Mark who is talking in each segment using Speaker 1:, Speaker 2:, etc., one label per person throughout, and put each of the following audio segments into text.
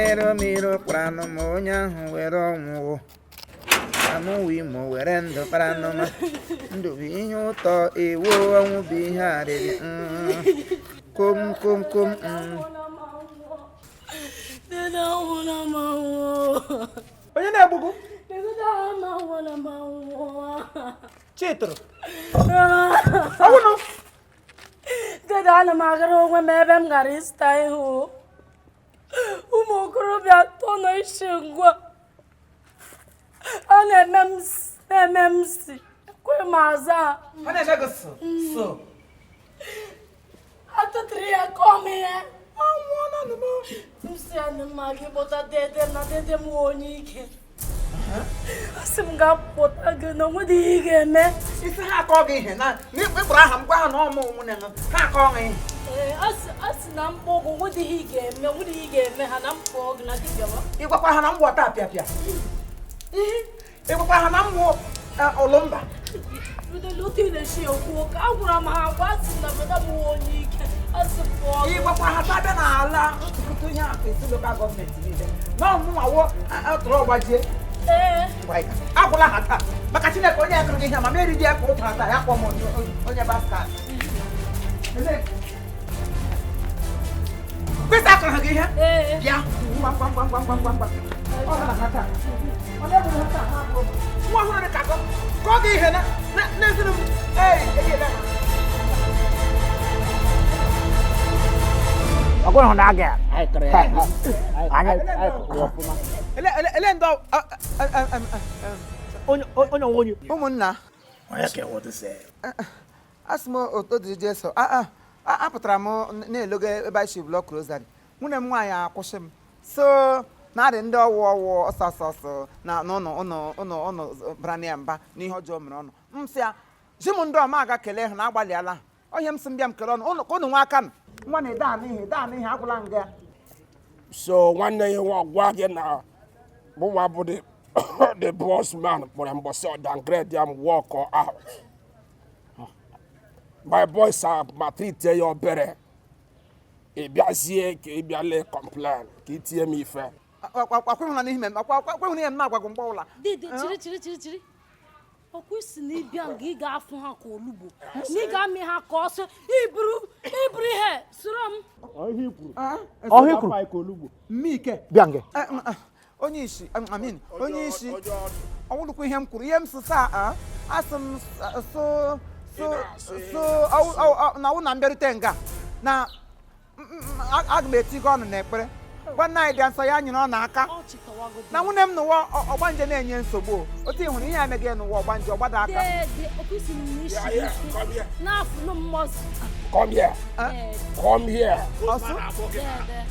Speaker 1: na-ero m iro kpara anụ ma onye ahụ were ọnwụ amụwa imo were ndụ kpara anụma. Ndụ bụ ihe ụtọ, ewo, ọnwụ bụ ihe arịrị. Kom kom kom.
Speaker 2: Dede, anwụla m anwụ.
Speaker 1: Onye na-egbugbu?
Speaker 2: Dede, anwụla m anwụ.
Speaker 1: Chitụrụ ọwụnụ.
Speaker 2: Dede, ana m agara onwe m ebe m gara ịzụta ihe o. Ụmụ okorobịa atọ nọ isi ngwa a na-eme m na-eme m si ekwe m aza ha.
Speaker 1: Ọ na-eme gị sụ sụ?
Speaker 2: Atụtụrụ ya kọọ m ihe. M si ya na mma gị kpọta dede m na dede m wụ onye ike. Asị m gaa kpọta gị na onwedị ihe ị ga-eme.
Speaker 1: Isi ha akọ gị ihe na ịkpọrọ aha m gwa ha na ọmụ nwunye ha, ha akọ gị ihe?
Speaker 2: Ee, asị na mkpọ ọgwụ, onwedị ihe ị ga-eme, onwedị ihe ị ga-eme ha na mkpọ ọgwụ na gị bịawa.
Speaker 1: Ịgwakwa ha na mgbe ọta apịapịa, ịgwakwa ha na mmụ ụlụmba.
Speaker 2: Bidoro otu ị na-esi ekwu okwu, agwara m ha agwa, asị na brother m wụ onye ike, asị m pụọ gị.
Speaker 1: Ịgwakwa ha tabịa n'ala ntụkụtụ ihe akụ esi local government niile na ọmụnwawo atụrụ ọgbajie.
Speaker 2: Ee.
Speaker 1: Agwụla ha taa, maka Chineke, onye akụrụ gị ihe ma meri dị ya ka ụtara taa, ya kpọọ m onye bastard. Kwesị akụrụ ha gị ihe.
Speaker 2: Ee.
Speaker 1: Bịa ngwa ngwa ngwa ngwa ngwa ngwa ngwa, ọ gara ha taa, ọ na-egburu ha taa, ha abụọ nwa ọhụrụ dị ka akọ ka ọ ga ihe na n'ezinụ m. Ee, ejiela ha.
Speaker 3: Ọgwụrụ na aga anyị anyị ọfụma.
Speaker 1: Ele ele ele ndị
Speaker 3: Onye onye onwe onye.
Speaker 1: Ụmụnna.
Speaker 3: Onye ka enweta sị?
Speaker 1: Asị m otu dị Jesu apụtara m na-elogo ebe anyị si block rosary, nwunye m nwaanyị akwụsị m so na-adị ndị ọwụ ọwụ ọsọ ọsọ ọsọ na n'ụlọ ụnụ ụnụ ụnụ bara ya mba n'ihe ọjọọ mere ọnụ. M sị ya ji m ndị ọma aga kelee ha na agbalịala ha onye m sị m bịa m kelee ọnụ ụnụ ka ụnụ nwa aka nụ nwa na-ede anụ ihe ede anụ ihe agwụla nga ya.
Speaker 4: So nwanne ya nwa gwa gị na mụnwa bụ the boss man kpọrọ mbọsị ọ downgrade ya m work or out. My boys are maltreat ya obere, ị bịazie ka ị bịa lee complain ka ị tinye m ife.
Speaker 1: Akwụghị na ihe m akwụghị ihe m na-agwagụ mgbe ọbụla.
Speaker 2: Dede, chiri chiri chiri chiri, ọkwa isi na ịbịa nga ị ga-afụ ha ka olugbo na ị ga-amị ha ka ọsọ iburu iburu ihe soro m.
Speaker 3: Ọhịa kwuru.
Speaker 1: Mmike.
Speaker 3: Bịa nge.
Speaker 1: Onye isi, I mean, onye isi, ọwụlụkwa ihe m kwuru, ihe m sụ saa, asị m sụ sụ sụ na ọwụ na mbịarute nga na aga m etigo ọnụ n'ekpere gwa nna anyị dị nsọ ya nyere ọ n'aka
Speaker 2: Ọ chịkọwagodo.
Speaker 1: na nwunye m n'ụwa ọgbanje na-enye nsogbu o. Otu ị hụrụ ihe emeghị n'ụwa ọgbanje ọgbada aka.
Speaker 2: Dede, ọkwa isi na isi
Speaker 4: Yeah, yeah, come here.
Speaker 2: na-afụ mmọsụ.
Speaker 4: Come here. Come here.
Speaker 1: Ọsụ.
Speaker 2: Dede.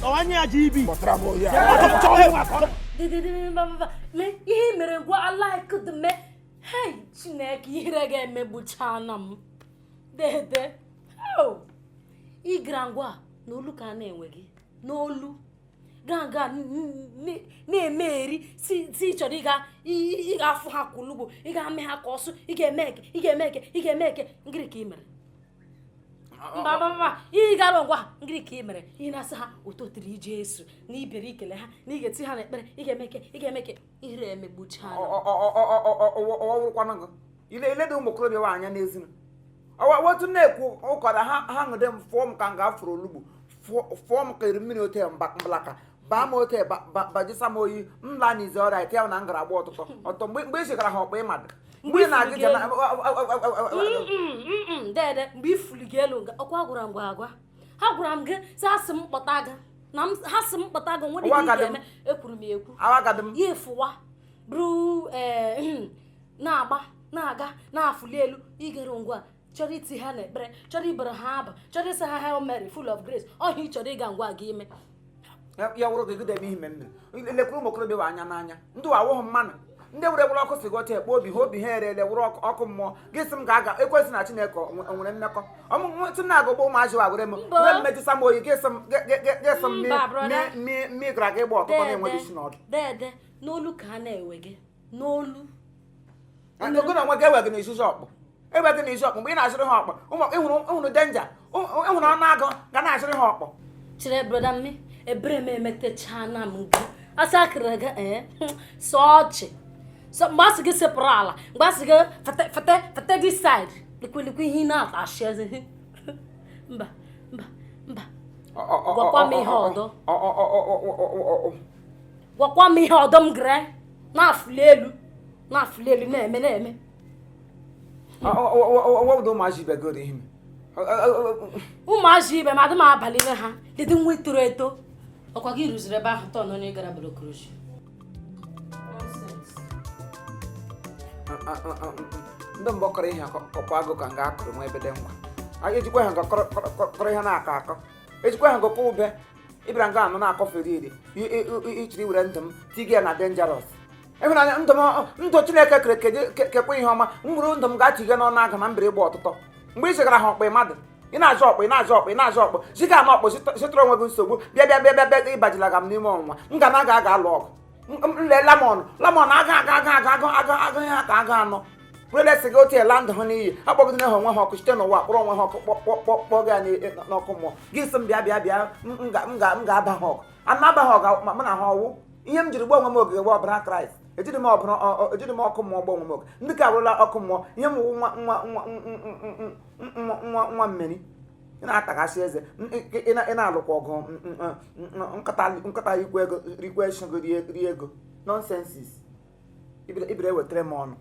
Speaker 3: Ọwanye ya ji ibi.
Speaker 4: Kpọtara m onye a.
Speaker 2: Dede, dede, mba mba, lee ihe i mere ngwa alaikụdome. Hei, Chineke, ihere ga-emegbuchana m. Dede, oh, ị gara ngwa n'olu ka a na-enwe gị n'olu gaa nga na-eme eri si si ị chọrọ ịga ị ga-afụ ha ka olugbo, ị ga-amị ha ka ọsụ, ị ga-eme eke, ị ga-eme eke, ị ga-eme eke ngịrị ka ị mere. Mba mba mba, ị gara ngwa ngịrị ka ị mere, ị na-asị ha ụtọ tiri ije esu na ibere ikele ha na ị ga-eti ha n'ekpere, ị ga-eme eke, ị ga-eme eke, ihere emegbuchana m.
Speaker 1: Ọwụrụkwanụ gị ile ile dị ụmụ okorobịa wa anya n'ezinu otu na-ekwu ụkọda ha ha ṅụde m fụọ m ka m ga-afụrụ olugbo, fụọ m ka eri mmiri ote mblaka baa m ote bajisa m oyi m laa n'izi ọrịa ite ya na m gara agba ọtụtụ ọtọ mgbe ị chegara ha ọkpa ịmadụ mgbe ị na-aga ije na
Speaker 2: Dede, mgbe ifuli gị elu nga ọkwa gwara m gwa agwa ha gwara m gị sị ha sị m kpọta gị na ha sị m kpọta gị nwere ihe ị
Speaker 1: Ụwa ka dị m.
Speaker 2: ga-eme. Ekwuru m ya ekwu.
Speaker 1: Awagadị m.
Speaker 2: Ya efuwa bụrụ ee na-agba na-aga na-afụli elu igere ngwa chọrọ iti ha n'ekpere, chọrọ ibere ha aba, chọrọ ịsị ha "Hail Mary, full of grace", ọhịa ị chọrọ ịga ngwa gị ime.
Speaker 1: Ya wụrụ gị gide eme ihe mmemme lekwuru ụmụ okorobịa wa anya n'anya ndị wa awụghị mmanụ ndị were were ọkụ si gote ekpe obi ha obi ha erele wụrụ ọkụ mmụọ gị sị m ga-aga ekwesị na Chineke o nwere mmekọ ọmụmụ m na-agụgba ụmụazị wa were m
Speaker 2: Mba.
Speaker 1: were m mejụsa m oyi gị sị m gị sị m
Speaker 2: Mba, brother.
Speaker 1: mi gara gị gba ọtụtọ na-enweghị isi n'ọdụ.
Speaker 2: Dede, n'olu ka a na-ewe gị n'olu.
Speaker 1: Gị na onwe gị ewe gị n'izuzu ọkpụ, ewe gị n'izu ọkpụ mgbe ị na-azụrụ ha ọkpụ ụmụ ịhụrụ ịhụrụ danger, ịhụrụ ọnụ agụ ga na-azụrụ ha ọkpụ.
Speaker 2: Chere, brother mmi. Ebere m emetechana m gị. Asa akịrị gị ee sọ ọchị. So mgbe asị gị sepụrụ ala, mgbe asị gị fete fete fete this side, likwelikwe ihe ị na-atashi eze. Mba, mba, mba. Gwakwa m ihe ọdọ. Gwakwa m ihe ọdọ m gere na-afụli elu, na-afụli elu na-eme na-eme. Ụmụazị ibe m adị m abalị ime ha lede nwa toro eto. Ọkwa gị rụziri ebe ahụ tọn onye gara blokroji.
Speaker 1: Ndị mbọ kọrọ ihe ọkwa agụ ka nga akụrụ nwa ebede ngwa. Ejikwa ha nga kọrọ ihe na-akọ akọ. Ejikwa ha ngọkọ ube ịbịara nga anọ na-akọfere iri ichiri were ndụ m tiga ya na dangerous. Ịhụnanya ndụ m ndụ Chineke kere kekwe ihe ọma m gwuru ndụ m ga-atiga n'ọnụ agụ na mbiri ịgba ọtụtọ. Mgbe ị chegara ha ọkpa mmadụ ị na-azụ ọkpa ị na-azụ ọkpa ị na-azụ ọkpa ziga na ọkpụ zụtara onwe gị nsogbu bịa bịa bịa bịa bịa ịbajilaga m n'ime ọnwụnwa m ga na aga aga alụ ọgụ nle lamọn lamọn aga aga aga aga agụ agụ agụ ihe ka agụ anọ werelesi gị otu ela ndụ ha n'iyi akpọgidere ha onwe ha ọkụ site n'ụwa kpọrọ onwe ha ọkụ kpọkpọkpọ gị n'ọkụ mmụọ gị sị m bịa bịa bịa m ga-aba ha ọgụ ana aba ha ọgụ ma mụ na ha ọwụ ihe m jiri gba onwe m ogige gba ọbara Kraịst ejiri m ọbara ejiri m ọkụ mmụọ gba onwe m oge ndị ka abụrụla ọkụ mmụọ ihe m wụ nwa nwa nwa nwa nwa mmeri ị na-atagasị eze ị na-alụkwa ọgụ nkata rikwa ego rikwa ego rie ego nonsenses ibere wetara m ọnụ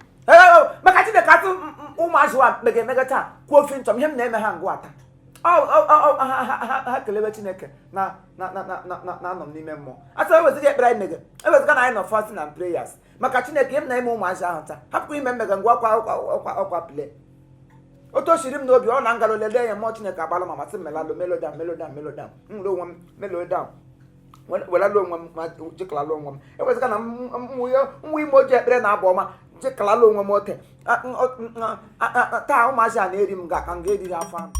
Speaker 1: maka Chineke atụ ụmụazị wa mega emega taa kwuo ofe nchọm ihe m na-eme ha ngwa ata ha kelewe Chineke na na anọ m n'ime mmụọ asọ eweziga ekpere anyị mege eweziga na anyị nọ fasting and prayers maka Chineke ihe m na-eme ụmụazị ahụ taa hapụkwa ime mmega ngwa ọkwa ọkwa ọkwa pile otu o siri m n'obi ọ na ngara lelee ya mmụọ Chineke agbalụ ma masị m melalụ melodam melodam melodam m were onwe m melodam welala onwe m ma jikalala onwe m eweziga na nwa ime oji ekpere na-abụ ọma jikalala onwe m ote taa ụmụazị a na-eri m ga ka m ga-eriri afọ anụ.